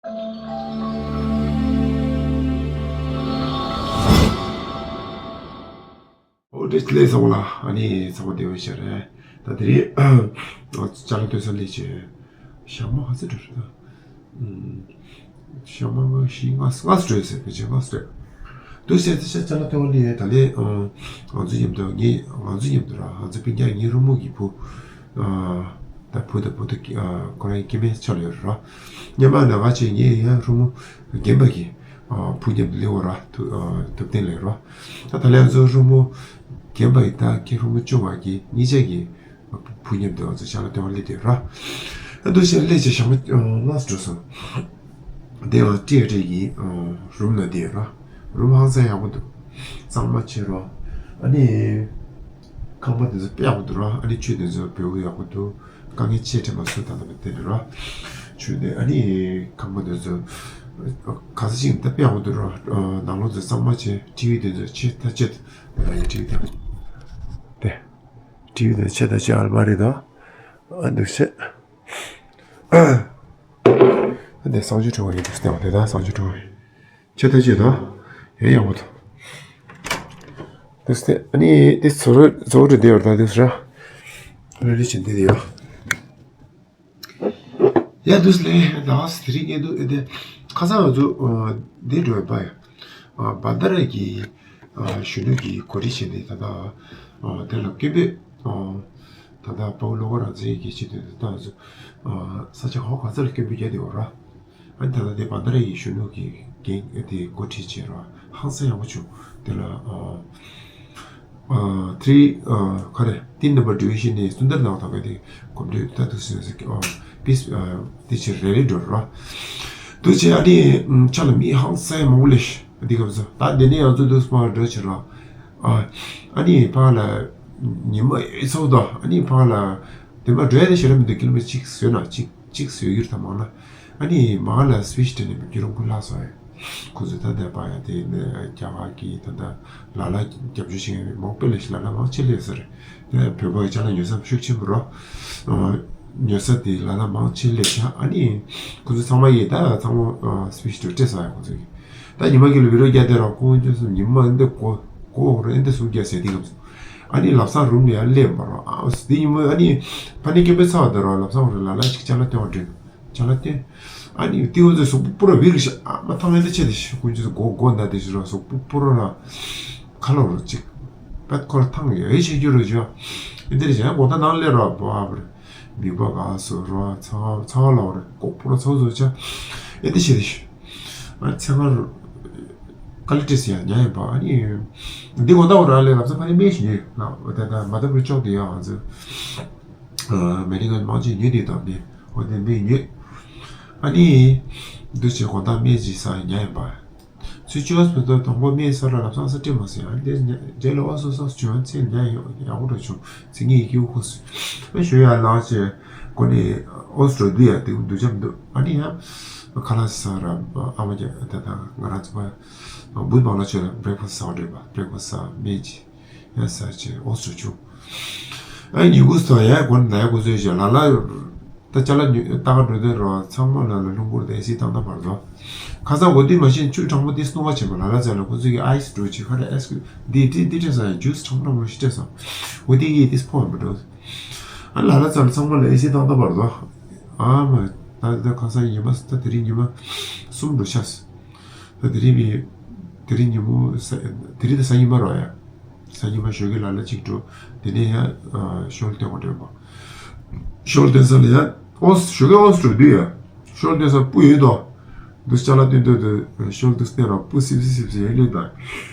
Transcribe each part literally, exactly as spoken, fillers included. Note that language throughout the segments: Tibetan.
ཨོ་དེ་ལས་སོང་ལ། ཨ་ནི་ཚང་མ་བདེ་པོ་ཞིག་རེད། ད་དེ་རིང་ཅ་ལག་སྟོན་ས་སླེབས་བྱས། ཞག་མ་ག་ཚོད་འགྲོ་རེད་ད། ཨུམ། ཞག་མ་ལྔ་བཞི་ལྔ་ལྔ་ཙམ་འགྲོ་ཡོད་ཟེར། ཕལ་ཆེར་ལྔ་ཙམ་འགྲོ་འདུག་ཟེར། དེ་ཆ་ཅ་ལག་སྟོན་ལ་ཡོད། ད་ལས་ང་ཚོ་མཉམ་དུ། ངས་ང་ཚོ་མཉམ་དུ་ར། ང་ཚོ་སྤུན་ཀྱག་ངའི་རོལ་མོ་གི་བུ། ད་བུ་དང་བུ་དང་ཁོ་རང་གི་སྐྱེ་དམན་ཆ་ལ་ཡོད་ར། སྔོན་མ་ནས་ང་བྱས་ངས་ཡང་རོལ་མོ་རྒན་པ་གི་བུ་མཉམ་དུ་སླེབས་ཡོད་ར། ཐུབ་ཐུབ་བསྟན་ལགས་ར། ད་ད་ལས་ང་ཚོ་རོལ་མོ་རྒན་པ་ཡི་ད་ཁྱེད་རོལ་མོ་སྐྱོང་བ་གི་གཉིས་ཆ་གི་བུ་མཉམ་དུ་ང་ཚོ་ཅ་ལག་སྟོན་པར་སླེབས་བསྡད་ཡོད་ར། ཨ་འདུག་སེ་སླེབས་བྱས་ཞག་མ་ལྔ་ཙམ་འགྲོ་སོང་། དེ་ཡང་ཀྲེ་ཀྲེ་གི་རུམ་ལ་བསྡད་ཡོད་ར། རུམ་ཧང་སང་ཡག་པོ་འདུག་གཙང་མ་ཆེ་ར། ཨ་ནི་ཁང་པ་དེ་ཚོ་དཔེ་ཡག་པོ་འདུག་ར། ཨ་ནི་ཆུ་དེ་ཚོ་བེའུ་ཡག་པོ་འདུག་དཀའ་ངལ་ཆེ་དྲན་མ་སོང་། ད་ལྟ་བར་དེ་འདྲ་ར། ཆུ་དེ། ཨ་ནི་ཁང་པ་དེ་ཚོ་ག་ས་ཅིག་ད་དཔེ་ཡག་པོ་འདུག་ར། ནང་ལོགས་དེ་གཙང་མ་ཆེ། ཊི་ཝི་དེ་ཚོ་ཆེ་ད་ཆེ། ད་ཡི་ཊི་ཝི་དེ་དེ། ཊི་ཝི་དེ་ཆེ་ད་ཆེ། ཨལ་མ་རི་དང་། ཨ་འདུག་སེ། ཨ་དེ་གསང་སྤྱོད་ཁྲོད་ཡིན་འདུག་སྟེ། དེ་ད་གསང་སྤྱོད་ཁྲོད་ཆེ་ད་ཆེ་ད། ཡང་ཡག་པོ་འདུག་འདུག་སྟེ། ཨ་ནི་དེ་ཚོ་རུ་ཚོ་རུ་བསྡད་ཡོད་ར། ད་འདུག་སེ་ར། རེ་རེ་བྱས་འདི་དེ་ཡོད། ཡ་འདུག་སེ་ལས་ད་དེ་རིང་ངས་འདུག་ཨེ་དེ་ཁ་སང་ང་ཚོ་འདི་འགྲོ་བའི་པ་ཡ། བན་ད་ར་གི་གཞོན་ནུ་གི་གོ་སྒྲིག་བྱས་ནས། ད་ལྟ་དེ་ལ་སྐད་འབོད། ད་ལྟ་དཔའ་བོ་བློ་དགའ་རང་བཙན་གྱི་ཆེད་དུ་ད་ང་ཚོ་ས་ཆ་ག་བ་ག་ཚོད་ལ་སྐད་འབོད་རྒྱག་བསྡད་ཡོད་ར། ཨ་ནི་ད་ལྟ་དེ་བན་ད་ར་ཡི་གཞོན་ནུ་གི་འགན་དེ་འགོ་ཁྲིད་བྱས་ར། ཧང་སང་ཡག་པོ་བྱུང་། དེ་ལ་ཨ་ཨ་ཐི་རི་ཨ་ག་རེ། ཏིན་ནམ་བར་ཌི་བི་ཤན་ནས་སུན་དར་ནང་ཐོག་ག་དེ་གོམ་བགྲོད་ད་འདུག་སེ་ཨ་པིས་ཨ་དེ་ཕྱིར་རེ་རེ་འགྲོ་ར། འདུག་བྱས། ཨ་ནི་ཨ་ཆ་ལ་མི་ཧང་སང་མང་པོ་སླེབས་ཤག་འདི་སྐབས་སུ། ད་དེ་ནས་ང་ཚོ་འདུག་སེ་ཕར་འགྲོ་བྱས་ར། ཨ་ཨ་ནི་ཕར་ལ་ཉི་མ་ཡོད་ཚོད་དང་། ཨ་ནི་ཕར་ལ་དེ་མ་འགྲོ་ཡ་དེ་ཞེ་དྲག་མི་འདུག་ཀི་ལོ་མི་ཊར་གཅིག་བཟོས་ན་གཅིག་གཅིག་བཟོས་ཡོད་རེད། ད་མང་ན། ཨ་ནི་མ་ལ་སི་པི་ཆི་སྤྲད་ནས་བརྒྱུད་རིམ་ཁོ་ལྷག་སོང་ཡ། ཁོ་ཚོས་ད་ལྟ་བར་ཡ་དེ་ནས་རྒྱ་གར་གྱི་ད་ལྟ་ལ་ལ་རྒྱབ་སྐྱོར་བྱེད་མཁན་མང་པོ་སླེབས་ཤག་ལ་ལ་མང་ཆེ་སླེབས་ས་རེད། དེ་ནས་བོད་པ་གི་ཅ་ལག་ཉོ་ས་ཤུགས་ཆེན་པོ་རོ། ཉོ་ས་དེ་ལ་ལ་མང་ཆེ་སླེབས་ཤག་ཨ་ནི་ཁོ་ཚོ་ཚང་མ་ཡིས་ད་ཚང་མ་སི་པི་ཆི་དེ་སྤྲད་སོང་ཡ། ཁོ་ཚོ་གིས་ད་ཉི་མ་གཅིག་ལ་བི་ཌི་ཡོ་རྒྱག་བསྡད་ར། ཁོང་ཚོས་ཉི་མ་འདི་གོ་གོ་རེ་འདི་གསུམ་བརྒྱབ་ཟེར། དེ་སྐབས་སུ་ཨ་ནི་ལམ་སང་རུམ་ནས་ཡར་སླེབས་པ་ར། ཨ་དེ་ཉི་མ་ཨ་ནི་ཕ་ནི་སྐད་འབོད་ཚར་བ་དེ་ར། ལམ་སང་ར་ལ་ལ་ཅིག་ཅ་ལག་སྟོན་པར་འགྲོ། ཅ་ལག་སྟོན། ཨ་ནི་དེ་ཁོ་ཚོས་གཟུགས་པོ་སྤུ་ར་བིར་ཤག་ཨ་མ་ཐང་ཡན་དེ་ཆེ་དེ་ཤི། ཁོ་ཚོས་མགོ་མགོ་ན་དེ་ཤི་ར། གཟུགས་པོ་སྤུ་ར་ར། ཁ་ལོ་རུ་ཅིག་པད་ཁོ་ར་ཐང་ཡོད་ཆེ་རྒྱུ་རུ་ཅོ། ཨེ་འདིར་བྱས་གོ་ད་ནང་སླེབས་ར་བ་བར། མིག་པ་ག་སོ་ར། ཚ་ཚ་ལོ་ར། ཀོ་པོ་ར་ཚ་བཟོ་ཆ། ཨེ་འདི་ཆེ་དེ་ཤི། ཨ་ཚེ་སྔར་ཀ་ལི་ཏི་སི་ཡང་ཉག་ཡིན་པ། ཨ་ནི་འདི་གོ་ད་བ་ར་ལས་ལབ་ས་ཕ་ནི་སྨན་ཞིག་ཉོས་ལ། ད་ད་མ་ད་བུ་ཅོག་དེ་ཡང་ང་ཚོ་མེ་རི་ཀ་མང་ཆེ་ཉོས་དེ་དང་ནི། འོ་དེ་སྨན་ཉོས། ཨ་ནི་འདུག་བྱས་གོ་ད་སྨན་ཅིག་ཟ་ཉག་ཡིན་པ། ཚུལ་ཅོས་བོད་དོ་དང་པོ་སྨན་ཟ་ར་ལབ་སང་ས་སྤྲད་མ་སོང་ཡ། འདི་རྗེས་ལ་ཨོ་སོ་སོ་བྱུང་ཚེ་ཉག་ཡག་པོ་འགྲོ་བྱུང་ཚེ། ངའི་སྐྱེ་བོ་ཁོ་སུ་ཨེ་ཞུ་ཡ་ལགས་ཅེ། ཁོ་ནི་ཨོ་སི་ཀྲོ་ལི་ཡ་དེ་འདུག་ཅམ་འདུག་ཨ་ནི་ཡ་ཁ་ལག་ཟ་ར། ཨ་མ་རྒྱ་ད་ད་ང་རང་ཚོ་བུ་མང་ལ་ཆོས་ལ་བྷི་རེག་ཕ་སི་ཟ་བ་འདྲ་བ། བྷི་རེག་ཕ་སི་ཟ་སྨན་ཅིག་ཡང་ཟ་བྱས་ཨོ་ཚོ་བྱུང་། ཨ་ཉིན་གུང་སོང་ཡ། གོ་ན་ཡ་གོ་ཚོད་བྱས་ལ་ལ་ད་ཅ་ལག་ཉོ་ལྟ་ག་འགྲོ་དུས་ར། ཚང་མ་ལ་ལ་རླུང་འཁོར་དང་ཨེ་སི་བཏང་ད་བར་དུ། ཁ་སང་གོ་དུས་མ་ཤེས་ཆུ་གྲང་མོ་དེ་སྣུམ་པ་བྱས་པ། ལ་ལ་ཚ་ལ་ཁོ་ཚོ་གི་ཨའི་སི་འགྲོ་བྱས་ཁ་ར་ཨེ་སི་ཀི་རིམ་དེ་དེ་དེ་སྤྲད་སོང་ཡ། ཇུས་གྲང་མོ་གྲང་མོ་ཞིག་སྤྲད་སོང་། འོ་དེ་གིས་དེ་ཕོག་མི་འགྲོ། ཨ་ལ་ལ་ཚ་ལ་ཚང་མ་ལ་ཨེ་སི་བཏང་ད་བར་དུ། ཨ་མ་ད་ད་ཁ་སང་ཉི་མ་ད་དེ་རིང་ཉི་མ་གསུམ་འགྲོ་ཆགས། ད་དེ་རིང་མི་དེ་རིང་ཉིན་མོ་ས་དེ་རིང་ད་གཟའ་ཉི་མ་རོ་ཡ། གཟའ་ཉི་མ་ཞོགས་ཀས་ལ་ལ་གཅིག་འགྲོ། དེ་ནས་ཡ་ཤོལ་སྟོན་པར་འགྲོ་བ། ཤོལ་སྟོན་ས་ལ་ཡ་ཨོ་ཞོགས་ཀས་ཨོ་འགྲོ་དུས་ཡ། ཤོལ་སྟོན་ས་སྤུ་ཡོད་དོ། འདུག་ཅ་ལག་སྟོན་སྟོན་དུ་ཤོལ་འདུག་སྟོན་ར་སྤུ་སིབ་སིབ་སིབ་སིབ་ཡོད་ལེ་ད།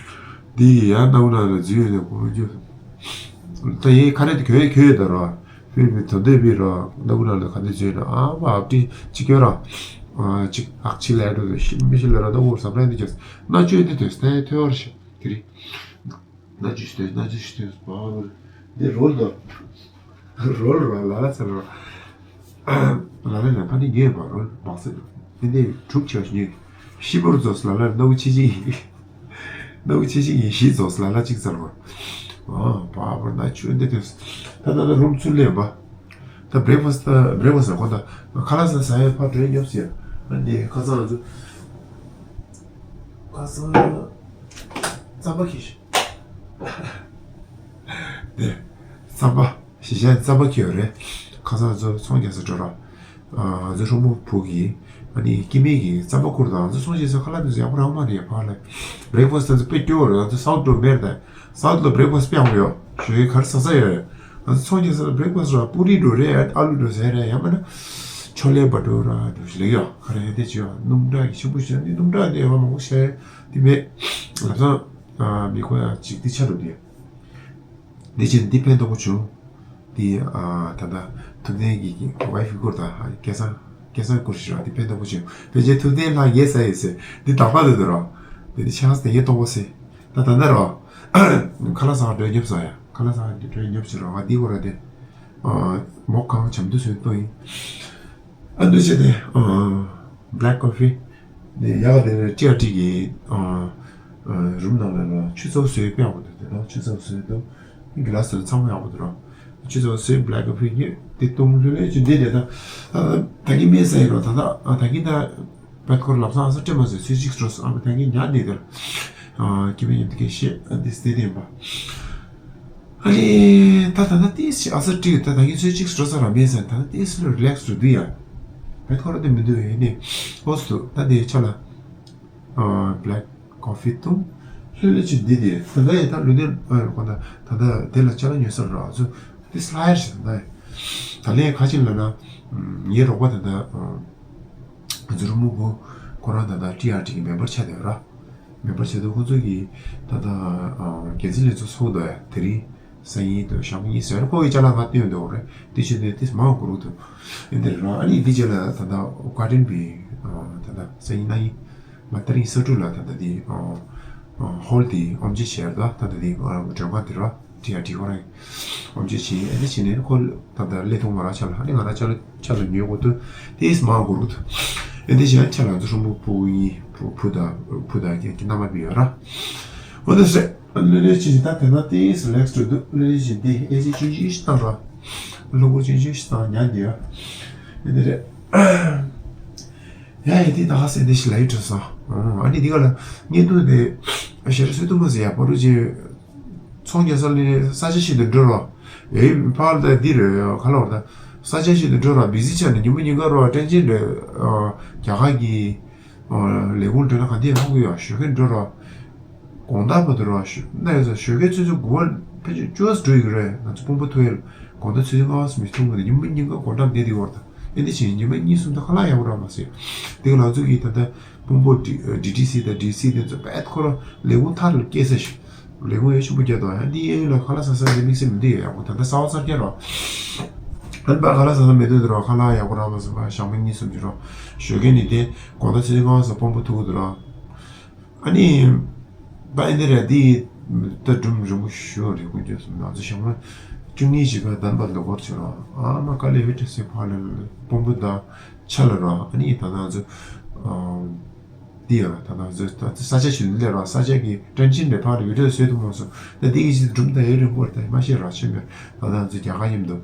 དེ་ཡི་ཡ་སྣ་བུ་ན་ལ་འཛུལ་ཡོད་ནས་གོ་རྒྱུ། ད་ཡིན་ཁ་རེ་དེ་གོས་གོས་ཡོད་ད་རོ། བོད་མི་དོན་དེ་བི་ར་ནག་ན་ལ་ག་འདི་བྱོས་ན་ཨ་མ་ཨབ་ཏི་ཅི་ཁྱོད་ར་ཅིག་ཨག་ཅི་ལས་འགྲོ་དུ་ཤི་མི་ཤི་ལ་ར་ད་འོར་ས་པྲ་འདི་ཅོས་ན་ཅོས་འདི་དོས་ཏེ་ཐོས་བར་ཤི་དེ་རི་ན་ཅོས་ཏོས་ན་ཅོས་ཏོས་བ་འདི་རོལ་དོ་རོལ་ར་ལ་ལ་ཚ་ར་ལ་ལ་ལ་ཕ་ནི་ཉོས་པ་རོལ་བག་ས་འདི་འདི་གྲུབ་ཆ་ཉོས་ཤི་བོར་རྫོགས་ལ་ལ་ནག་ཆི་ཅི་ཡིན། ནག་ཆི་ཅི་ཡིན་ཤི་རྫོགས་ལ་ལ་ཅིག་ཚར་བ། ཨ་བ་བར་ན་ཆུ་འདི་དེ་ད་ད་ད་རུམ་ཚུར་ལེན་པ། ད་བྷི་རེག་ཕ་སི་ད་བྷི་རེག་ཕ་སི་ཁོ་ད་ཁ་ལག་ཟ་ས་ཡ་ཕ་འགྲོས་ཉོབ་སི་ཡ། ཨ་ནི་ཁ་སང་ང་ཚོ་ཁ་སང་རྩམ་པ་འཁྱེར་ཤག་དེ་རྩམ་པ་གཞིས་ཆགས་རྩམ་པ་འཁྱེར་ཡོད་རེད། ཁ་སང་ང་ཚོ་ཚོང་རྒྱག་ས་འགྲོ་ར། ང་ཚོ་ཧྲོང་པོ་བུ་གིས་ཨ་ནི་སྐྱེ་དམན་གྱིས་རྩམ་པ་བསྐུར་དང་། ང་ཚོ་ཚོང་བྱེད་ས་ཁ་ལག་དེ་ཚོ་ཡག་པོ་རང་མ་རེད། ཕར་ལ་བྷི་རེག་ཕ་སི་ཊི་དེ་ཚོ་དཔེ་སྐྱོ་བོ་རེད། ང་ཚོ་སའུ་ཐི་འགྲོ་མེད་དེ། སའུ་ཐི་ལ་བྷི་རེག་ཕ་སི་ཊི་དཔེ་ཡག་པོ་ཡོད། ཞོགས་ཀས་ག་རེ་ཟ་ས་ཡོད་རེད། ང་ཚོ་ཚོང་བྱེད་ས་ལ་བྷི་རེག་ཕ་སི་ཊི་ར་པུ་རི་འགྲོ་རེད། ཨ་ཨ་ལུ་འགྲོ་ཟེར་རེད། ཡང་མིན་ན་ཆོ་ལེ་བ་ཊུ་ར་འགྲོ་ཞིག་ལེགས་ཡོད། ག་རེ་དེ་བྱོས་སྣུམ་འདྲ་གི་ཆེན་པོ་བྱོས། འདི་སྣུམ་འདྲ་དེ་ཡོད་མང་པོ་བྱས་དེ་མེད། ལམ་སང་མི་ཁོ་ཡང་ཅིག་འདི་ཆ་འགྲོ་དེ། འདི་ཕྱིན་འདི་ཕན་ཐོགས་པོ་བྱུང་། འདི་ཨ་ད་ལྟ་ཐུབ་བསྟན་གྱི་ཝའི་ཕི་བསྐུར་དང་སྐལ་བཟང་སྐལ་བཟང་བསྐུར་ཞིག་ར། འདི་ཕན་ཐོགས་པོ་བྱུང་། ཕལ་ཆེར་ཐུབ་བསྟན་ལྷག་ཡས་ས་ཡོད་ཟེར། འདི་དག་པ་འདུག་འདུག་ར། འདི་འདི་ཆགས་སྟེ་ཡས་གཏོང་བ་ཟེར། ད་ད་ལྟ་ར་ཁ་ལག་ཟ་བར་འགྲོ་ཉོབ་ས་ཡ། ཁ་ལག་ཟ་བར་འགྲོ་ཉོབ་ཞིག་ར། ང་འདི་སྐོར་ར་དེ་མོག་གང་བྱམས་དུ་སོན་ཏོ་ཡིན། ཨ་འདུ་བྱས་ཏེ་black coffee དེ་ཡག་དེ་ནས་ཊི་ཨར་ཊི་གི་རུམ་ནང་ལ་ལ་ཆུ་ཚོད་བཟོས་དཔེ་ཡག་པོ་འདུག་དེ་ན་ཆུ་ཚོད་བཟོས་འདུག་གི་ལ་སོ་ཚང་མ་ཡག་པོ་འདུག་ར། ཆུ་ཚོད་བཟོས་black coffee ཉོས་དེ་བཏུང་ལྷོད་ལྷོད་ཅིག་འདི་དེ་ད་ད་གིན་མེད་ས་ཡིན་རོ། ད་ད་ད་གིན་ད་བད་ཁོར་ལབ་སང་ས་སྤྲད་མ་ཟེར། ཚོད་ཅིག་སྤྲོ་སོང་། ཨ་མ་ད་གིན་ཉག་འདི་དེ་ལ་སྐྱེ་བའི་ཉམས་དེ་གས་བཤད། ཨ་འདི་སྟེ་དེ་ཡིན་པ། ཨ་ལེ། ད་ད་ད་ཏིས་ཅི་ཨ་ས་ཏི་ད་ད་གིན་ཚོད་ཅིག་སྤྲོ་ས་ར་མེད་ཟེར། ད་ད་ཏིས་ལོ་རི་ལེགས་རུ་འདུག་ཡ། བད་ཁོ་ར་དེ་མི་འདུག་ཡ་ནི། ཨོ་སུ་ད་དེ་ཆ་ལ་black coffee བཏུང་། ལྷོད་ལྷོད་ཅིག་འདི་དེ་ད་ད་ཡ་ད་ལུས་ནས་ཨ་ཁོ་ད་ད་ད་དེ་ལ་ཅ་ལག་ཉོ་ས་ར་ཚོ་ཏིས་ལྷ་ཡར་ཞིག་ད་ད་ཡ། ད་ལན་ཁ་ཅིག་ལ་ན་ངའི་རོགས་པ་ད་ད་ཛུ་རུ་མུ་བུ་ཁོ་རང་ད་ད་ཊི་ཨར་ཊི་གི་མེམ་བར་ཆགས་བསྡད་ཡོད་ར། མེད་པར་བྱས་དུས་ཁོ་ཚོ་གིས་ད་ལྟ་འགན་འཛིན་ལས་ཚོགས་ཚོགས་འདུག་ཡ། དེ་རིང་སང་ཉིན་དང་ཞག་གཉིས་ཟེར། ཁོ་གི་ཅ་ལག་ང་སྟོན་འདུག་རེད། དེ་བྱས་དུས་དེ་མང་དགོས་རུ་འདུག་ཨེ་འདིར་རང་ཨ་ནི་འདི་རྗེས་ལ་ད་ལྟ་ག་ཌེན་བི་ད་ལྟ་སང་ཉིན་གནངས་ཉིན་མ་ད་རིང་ས་ཊར་ཌེ་ལ་ད་ལྟ་འདི་ཧོལ་འདི་ཨོམ་ཇི་བྱས་ར། ད་ལྟ་འདི་མགྲོན་ཁང་འདི་ར། ཊི་ཨར་ཊི་ཁོ་རང་ཨོམ་ཇི་བྱས། ཨེ་འདི་བྱས་ནས་ཁོ་ད་ལྟ་ལས་ཐོག་ང་རང་ཆ་ལ་ཨ་ནི་ང་རང་ཆ་ལ་ཆ་ལ་ཉོས་དགོས་དུས་དེས་མང་དགོས་རུ་འདུག་ཨེ་འདི་བྱས་ཆ་ལ་ང་ཚོ་ཧྲོང་པོ་ཕྲུ་གུ་གཉིས་ཕྲུ་བུ་དང་བུ་དང་རྒན་གྱི་མནའ་མ་བི་ཡོད་ར། འོ་དེ་སེ་ལེ་ལེ་ཅིག་ད་དེ་ན་དེས་རི་ལེགས་འགྲོ་འདུག་ལེ་ལེ་ཅིག་འདི་ཨེ་ཅིག་ཆུང་ཆུང་ཞིག་བཏང་ར། གློ་བུར་ཆུང་ཆུང་ཞིག་བཏང་ཉལ་འདི་ཡ། ཨེ་འདི་རེད། ཡ་ཡི་དེ་ད་ཧ་སེ་འདི་ཞིག་ལ་ཡི་འགྲོ་སོང་། ཨ་ནི་འདི་ག་ལ་བརྙན་ཐུང་དེ་ཞེ་ར་སོད་ཐུབ་མ་ཟེར་ཡ་པ་རུ་ཅིག་ཚོང་རྒྱག་ས་ལས་ས་ཆ་ཞིག་ཏུ་འགྲོ་རོགས། ཨེ་ཕར་ད་འདི་རེད་ཁ་ལོར་ད། ས་ཆ་ཞིག་ཏུ་འགྲོ་རོགས། བི་ཟི་ཆགས་ནས་ཉིན་མོ་ཉིན་དཀར་རོགས་དྲན་ཅན་རེད། རྒྱ་གར་གྱི་ལས་ཁུངས་འགྲོ་ན་ག་འདི་ཧ་གོ་ཡོད། ཞོགས་ཀས་འགྲོ་རོགས། དགོང་དག་བར་དུ་རོགས་ཞུ་ན་ཡོད་ས། ཞོགས་ཀས་ཆུ་ཚོད་དགུ་པ་ཕལ་ཆེར་བཅུ་པ་འགྲོ་ཡི་གི་རེད། ང་ཚོ་དཔོན་པོ་ཐུག་ཡས་དགོང་དག་ཆུ་ཚོད་ལྔ་པ་སུ་མི་ཐུག་གི་རེད། ཉིན་མོ་ཉིན་དཀར་དགོང་དག་འདི་འདི་བར་དུ། ཨེ་འདི་བྱས་ཉི་མ་གཉིས་གསུམ་དུ་ཁ་ལག་ཡག་པོ་རག་མ་སོང་། དེ་ག་ལ་ང་ཚོ་གིས་ད་ལྟ་དཔོན་པོ་ཌི་ཌི་ཊི་སི་དང་ཌི་སི་དེ་ཚོ་བེད་ཁོ་རང་ལས་ཁུངས་མཐའ་ལ་སྐྱེལ་ས་ཞིག་ལས་ཁུངས་ཡོད་ཆེན་པོ་རྒྱག་འདུག་ཡང་འདི་གཡས་གཡོན་ལ་ཁ་ལག་ཟ་ས་འདི་དམིགས་བསལ་མི་འདུག་ཡ། ཡག་པོ་ད་ལྟ་གསར་པ་གསར་རྐྱང་རོ། ཨ་ནི་པ་ཁ་ལག་ཟ་ས་མེད་དུས་དུ་རོ། ཁ་ལག་ཡག་པོ་རག་མ་སོང་བ། ཞག་མ་གཉིས་གསུམ་ཅིག་རོ། ཞོགས་ཀས་ནི་དེ་དགོང་དག་ཆུ་ཚོད་ལྔ་པ་སོ་དཔོན་པོ་ཐུག་གི་འདུག་རོ། ཨ་ནི། པ་ཨེ་འདི་རེད་འདི། ད་སྒྲུང་རིང་པོ་ཞུ་རེད་ཀུན་སྤྱོད་སོང་ང་ཚོ་ཞག་མ་བཅུ་གཉིས་ཞིག་ག་དམ་པ་ལ་སྐོར་བྱོས་རོགས། ཨ་མ་དཀའ་ལས་ཡོད་དྲན་སེ་ཕར་ལ་དཔོན་པོ་དང་ཆ་ལ་རོགས། ཨ་ནི་ད་ང་ཚོ་འདི་ཡང་ད་ང་ཚོ་ད་ས་ཆ་ཞིག་ལ་སླེབས་རོགས། ས་ཆ་གི་དྲན་ཤིང་རེད་ཕར་ལ་བི་ཌི་ཡོ་བཟོས་ཐུབ་མ་སོང་། ད་འདི་གི་ཅིག་སྒྲུང་ད་ཡོད་རིང་པོ་རེད། ད་མ་ཤེས་རོགས། ཆེན་པོས་ད་ང་ཚོ་རྒྱ་གར་མཉམ་དུ།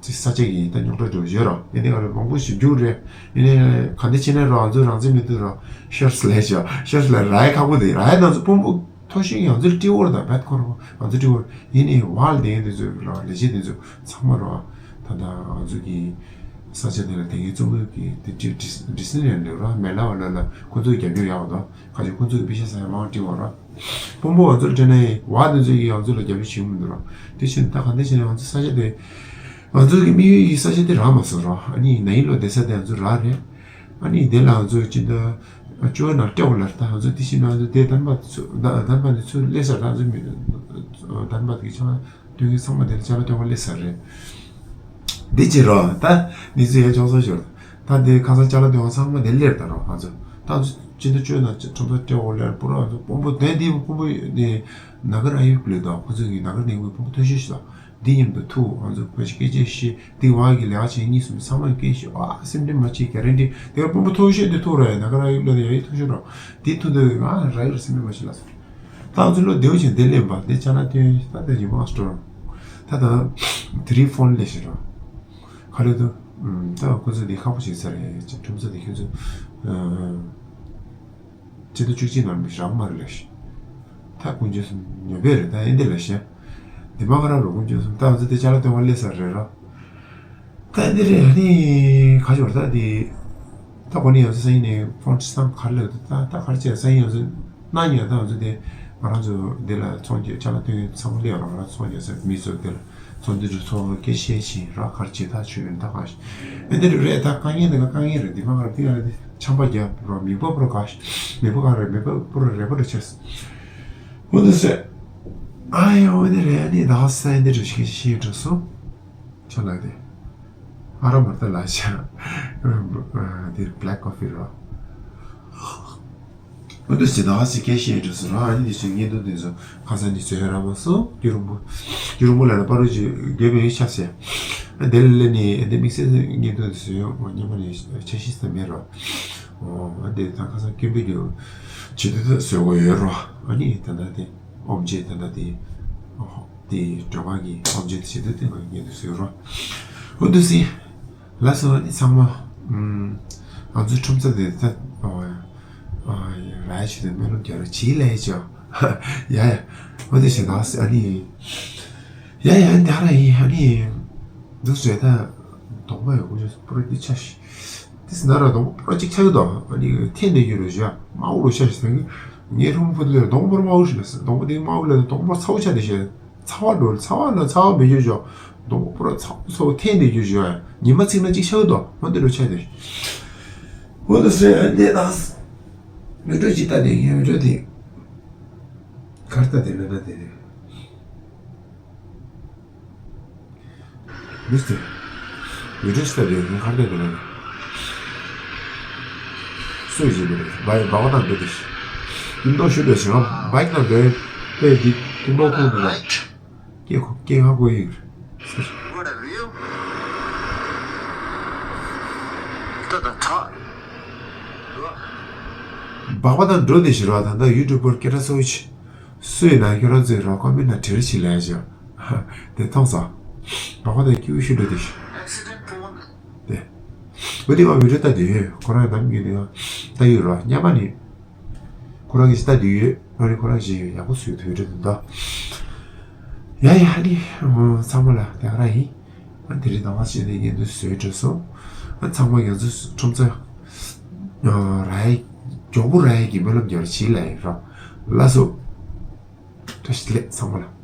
ཅིག་ས་ཆ་གི་ད་རྙོག་དྲ་འགྲོ་བཞིན་རོ། ཡིན་ནའི་ང་ལ་མང་པོ་ཞིག་རྒྱུགས་རེད། ཡིན་ནའི་ག་འདྲ་བྱས་ནའི་རོ་ང་ཚོ་རང་བཙན་མི་འདུག་རོ། ཤོར་སི་ལས་ཤོ་ཤོར་སི་ལས་རའི་ཁག་པོ་དེ་རའི་ང་ཚོ་དཔོན་པོ་མཐོ་ཤོས་ང་ཚོ་ལ་སྤྲི་བོར་དང་བད་ཁོ་རོ་ང་ཚོ་སྤྲི་བོར་ཡིན་ནའི་བར་ལ་དེ་དེ་ཚོ་རོ་ལས་བྱེད་དེ་ཚོ་ཚང་མ་རོ། ད་ལྟ་ང་ཚོ་གི་ས་ཆ་དེ་ལ་དེ་གའི་རྩོམ་རིག་གི་དེ་ཌི་སི་ལན་ལས་རོ་མེ་ལ་བ་ལ་ལ་ཁོ་ཚོ་རྒྱབ་སྐྱོར་ཡག་པ་དང་། ག་ཅིག་ཁོང་ཚོ་གི་པེ་ཤ་ས་ཡ་མང་སྤྲི་བ་ར། དཔོན་པོ་ང་ཚོ་ལ་སྤྲད་ན་ཡིན་བ་དེ་ཚོ་གིས་ང་ཚོ་ལ་རྒྱབ་སྐྱོར་བྱེད་ཀྱི་མི་འདུག་ར། དེ་བཞིན་ད་ག་འདྲ་བྱས་ནས་ང་ཚོ་ས་ཆ་དེ། ང་ཚོ་གི་དམིགས་ཡུལ་གྱི་ས་ཆ་དེ་རག་མ་སོང་ར། ཨ་ནི་ན་ཡིན་ལོ་བསྡད་ས་དེ་ང་ཚོ་རག་རེད། ཨ་ནི་དེ་ལ་ང་ཚོ་ཅི་འདྲ་ཅོ་ནང་སྤྲད་འོ་ལར་ད་ང་ཚོ་དེ་བཞིན་ང་ཚོ་དེ་དམ་པ་ཚོ་དམ་པ་འདི་ཚོ་སླེབས་ས་ར་ང་ཚོ་མི་དམ་པ་གི་ཆ་ལ། སྟོན་གྱི་ཚང་མ་དེ་ལ་ཅ་ལག་སྟོན་པ་སླེབས་ཚར་རེད། འདི་ཅི་རོ་ད་ནི་ཚོ་ཡ་ཅོག་ཙོ་ཞོར། ད་དེ་ཁ་སང་ཅ་ལག་སྟོན་པ་ཚང་མ་དེ་སླེབས་ད་རོ་ང་ཚོ། ད་ང་ཚོ་ཅི་འདྲ་བཅོས་ན་ཁྲོམ་ཐོག་སྤྲད་འོ་ལེར་པོ་རོ་ང་ཚོ་དཔོན་པོ་དོན་དེ་དཔོན་པོ་ནི་ན་ག་ར་ཡུག་ལོས་དང་ཁོ་ཚོ་གི་ན་ག་ནས་དཔོན་པོ་མཐོ་ཤོས་ཤིག་དང་འདི་མཉམ་དུ་ཐུག་ང་ཚོ་ཕ་ཞིག་སྐད་ཆ་བཤད་དེ་བ་གི་ལས་ཀ་བྱེད་གཉིས་གསུམ་ཚང་མ་སྐད་ཤོད་ཨ་སེམས་ཁྲལ་མ་བྱེད་ག་རེ་འདྲི་དེ་ག་དཔོན་པོ་མཐོ་ཤོས་དེ་ཐུག་ར་ཡ་ན་ག་ར་ཡུག་ལོས་དང་ཡ་ཡི་མཐོ་ཤོས་རོ་དེ་ཐུག་དེ་ང་ར་ཡུག་ར་སེམས་ཁྲལ་མ་བྱེད་ལ་སོ། ད་ང་ཚོ་བློ་བདེ་བོ་བྱས་བདེ་ལེན་པ་དེ་ཅ་ལག་སྟོན་ད་ལྟ་ཡིན་མ་སྤྲོ་རང་། ད་ད་དེ་རིང་ཕོན་ལས་ཤེས་རང་། ག་ལེ་དུ་ ད་ཁོ་ཚོ་འདི་ཁག་པོ་བྱེད་ས་རེད། ཁྲོམ་ས་འདི་ཁྱོད་ཚོ་ཕྱི་ཟླ་བཅུ་གཅིག་ནང་མི་རག་མ་རེད་ལབ་ཤག་ད་དཀོན་མཆོག་གསུམ་ཉོ་པས་རེད། ད་ཨེ་འདི་ལབ་ཤག་འདི་མ་ཁ་ར་རོ་དཀོན་མཆོག་གསུམ། ད་ང་ཚོ་འདི་ཅ་ལག་སྟོན་པ་སླེབས་ས་རེད་ར། ད་ཨེ་འདི་རེད། ཨ་ནི་ག་ཅོར་ད་འདི་ད་གོ་ནི་ཡང་ཚེ་སང་ཉིན་ནས་ཕོན་ཆི་སང་ག་རེ་ལབ་འདུག་ད་ད་ག་རེ་བྱས། སང་ཉིན་ཡང་ཚེ་གནངས་ཉིན་ད་ང་ཚོ་འདི་ང་རང་ཚོ་འདི་ལ་ཚོང་རྒྱག་ཅ་ལག་སྟོན་ཚང་མ་སླེབས་ར། ང་རང་ཚོང་རྒྱག་ས་མི་ཚོ་འདི་ལ་ཚོང་འདི་ཚོ་ཚོང་སྐད་བཤད་ཕྱིན་ར། ག་རེ་བྱེད་ཐག་ཆོད་ཡོད་ད་ག་ཨེ་འདི་རེད། ད་དཀའ་ངལ་འདི་ག་དཀའ་ངལ་རེད། འདི་མ་ག་ར་འདི་ཡང་འདི་ཆམ་པ་རྒྱབ་ར། མི་འབབ་ར་ག་མི་འབབ་ག་རེད། མི་འབབ་པོ་ར་རེད་པོ་ར་ཆས། འོ་འདི་ཟེར། ཨ་ཡ་འོ་འདི་རེད། ཨ་ནི་ད་ག་ས་ཨེ་འདི་རེད་ཤག་ཤེས་འགྲོ་སོང་། ཆ་ལགས་དེ། ཨ་ར་མར་ད་ལ་ཤ། འདིར་black coffee རོ། ཨ་འདུ་སི་ད་སི་ཀེ་ཤེས་འགྲོ་སི་ར། ཨ་ནི་དེ་ཚོའི་བརྙན་ཐུང་དེ་ཚོ་ཁ་སང་ནི་བཟོས་ར་མ་སོང་། རྒྱུ་རུང་པོ། རྒྱུ་རུང་པོ་ལ་ན་པ་རུ་ཅི་དགེ་བའི་ཤ་ཟེར། ཨ་དེ་ལ་ལེ་ནི་ཨ་དེ་དམིགས་བསལ་བརྙན་ཐུང་དེ་བཟོས་ཡོང་ང་སྙམ་པ་ནི་འཆར་གཞི་ཟེར་མེད་རོ། ཨོ་ཨ་དེ་ད་ཁ་སང་སྐྱོན་པའི་རྒྱུ་ཇི་ཏུ་ཏུ་བཟོས་དགོས་ཡོད་རོ། ཨ་ནི་ད་ད་དེ། ཨོབ་ཇེག་ད་ལྟ་དེ། ཨོ་དེ་སྒྲོལ་དཀར་གྱི་ཨོབ་ཇེག་བྱེད་དུས་དེ་ང་ཉན་དུ་ཟེར་རོ། ཨོ་དུ་སི། ལ་སོ་ནི་ཚང་མ། ཨམ། ང་ཚོའི་ཁྲོམ་ས་དེ་ད། ཨོ། ཨ་ཡ་ར་ཡ་ཆེ་དུ་སྨོན་ལམ་རྒྱག་རོགས་བྱེད་ལས་ཅོ། ཡ་ཡ། ཨོ་དེ་ཞེ་ག་ཨ་ནི། ཡ་ཡ་འདི་ཧ་ར་ཡིན་ཨ་ནི། འདུག་ཟེར་ད། གདོང་པ་ཡོད་ཀུ་ཅོ་པུ་ར་འདི་ཆ་ཤི། དེ་སི་ན་ར་སྡོང་པོ་པོ་ར་གཅིག་ཆགས་ཀྱི་འདུག་ཨ་ནི་འཐེན་བསྡད་རྒྱུ་རེད་ཤག་དམར་པོ་རུ་ཆགས་ཤག་ཟེར་གི། ངའི་ཧྲུང་ཕུ་དེ་ལ་སྡོང་པོ་པོ་ར་དམར་པོ་ཞིག་ལ་ཟེར། སྡོང་པོ་དེ་དམར་པོ་ལ་སྡོང་པོ་ཚ་པོ་ཆགས་བསྡད་ཤག་ཚ་བ་འགྲོ་ཚ་བ་ལ་ཚ་བ་མེད་རྒྱུ་ཤག་སྡོང་པོ་པོ་ར་ཚ་པོ་ཚ་པོ་འཐེན་བསྡད་རྒྱུ་ཤག་ཉི་མ་ཚིག་ན་གཅིག་ཆགས་ཀྱི་འདུག་ཨ་འདི་རུ་ཆགས་བསྡད་ཤག་འོ་དེ་སི་འདི་དང་། མི་འགྲོ་ཅི་ལྟ་དེ་ངའི་མི་འགྲོ་དེ། གར་ལྟ་དེ་མེད་ན་དེ་རེད། མིས་ཏེ། བི་ཌིའོ་ལྟ་དེ་ངའི་ཁར་ལྟ་དེ་ལ། སུ་ཡིན་མི་རེད། བའི་སྦག་སྦག་དང་འགྲོ་དེ། ཏིང་ཏོག་ཞུ་འདོད་ཞིང་ང་བའིག་དང་འགྲོ་ཡོད། དཔེ་འདི་ཏིང་ཏོག་ཐུང་དུ་ལ། སྐད་ཁོ་སྐད་ང་གོ་ཡིག་རེད། What a view. ད་ད་ད། སྦག་སྦག་དང་འགྲོ་དེ་ཞིག་ར། ད་ལྟ་ཡུ་ཊུབ་པར་སྐད་གྲགས་ཚ་བོ་ཆེ། སུ་ཡིན་ན་ཁྱོད་རང་ཚོས་རོགས་ཀོ་མེན་ན་བྲིས་ཤིག་ལས་བྱ། དེ་མཐོང་ས། རོགས་པ་དང་སྐྱིད་པོ་ཞུ་འགྲོ་དེ་ཤི། དེ། བུ་དེ་ང་བི་ཌིའོ་ལྟ་དུས་ཡོད། ཁོ་རང་ནམ་རྒྱུན་ནས་ལྟ་ཡོད་རོགས་སྙམ་པ་ནི། ཁོ་རང་གིས་ལྟ་དུས་ཡོད། ང་ནི་ཁོ་རང་གིས་ཡག་པོ་བཟོས་དུས་འགྲོ་དུས་འདུག་ཡ་ཡ་ནི། ཚང་མ་ལ་དེ་ག་རང་ཡིན། ཨ་དེ་རིང་ཟླ་བ་བྱས་ནས་ཉིན་དུ་བཟོས་འགྲོ་སོང་། ཨ་ཚང་མ་ང་ཚོ་ཁྲོམ་ཚ། ར་ཡ། མགྱོགས་པོ་ར་ཡ་གི་སྨོན་ལམ་རྒྱབ་བྱེད་ལ་ཡིན་རོགས། ལགས་སོ། བཀྲ་ཤིས་བདེ་ལེགས་ཚང་མ་ལ།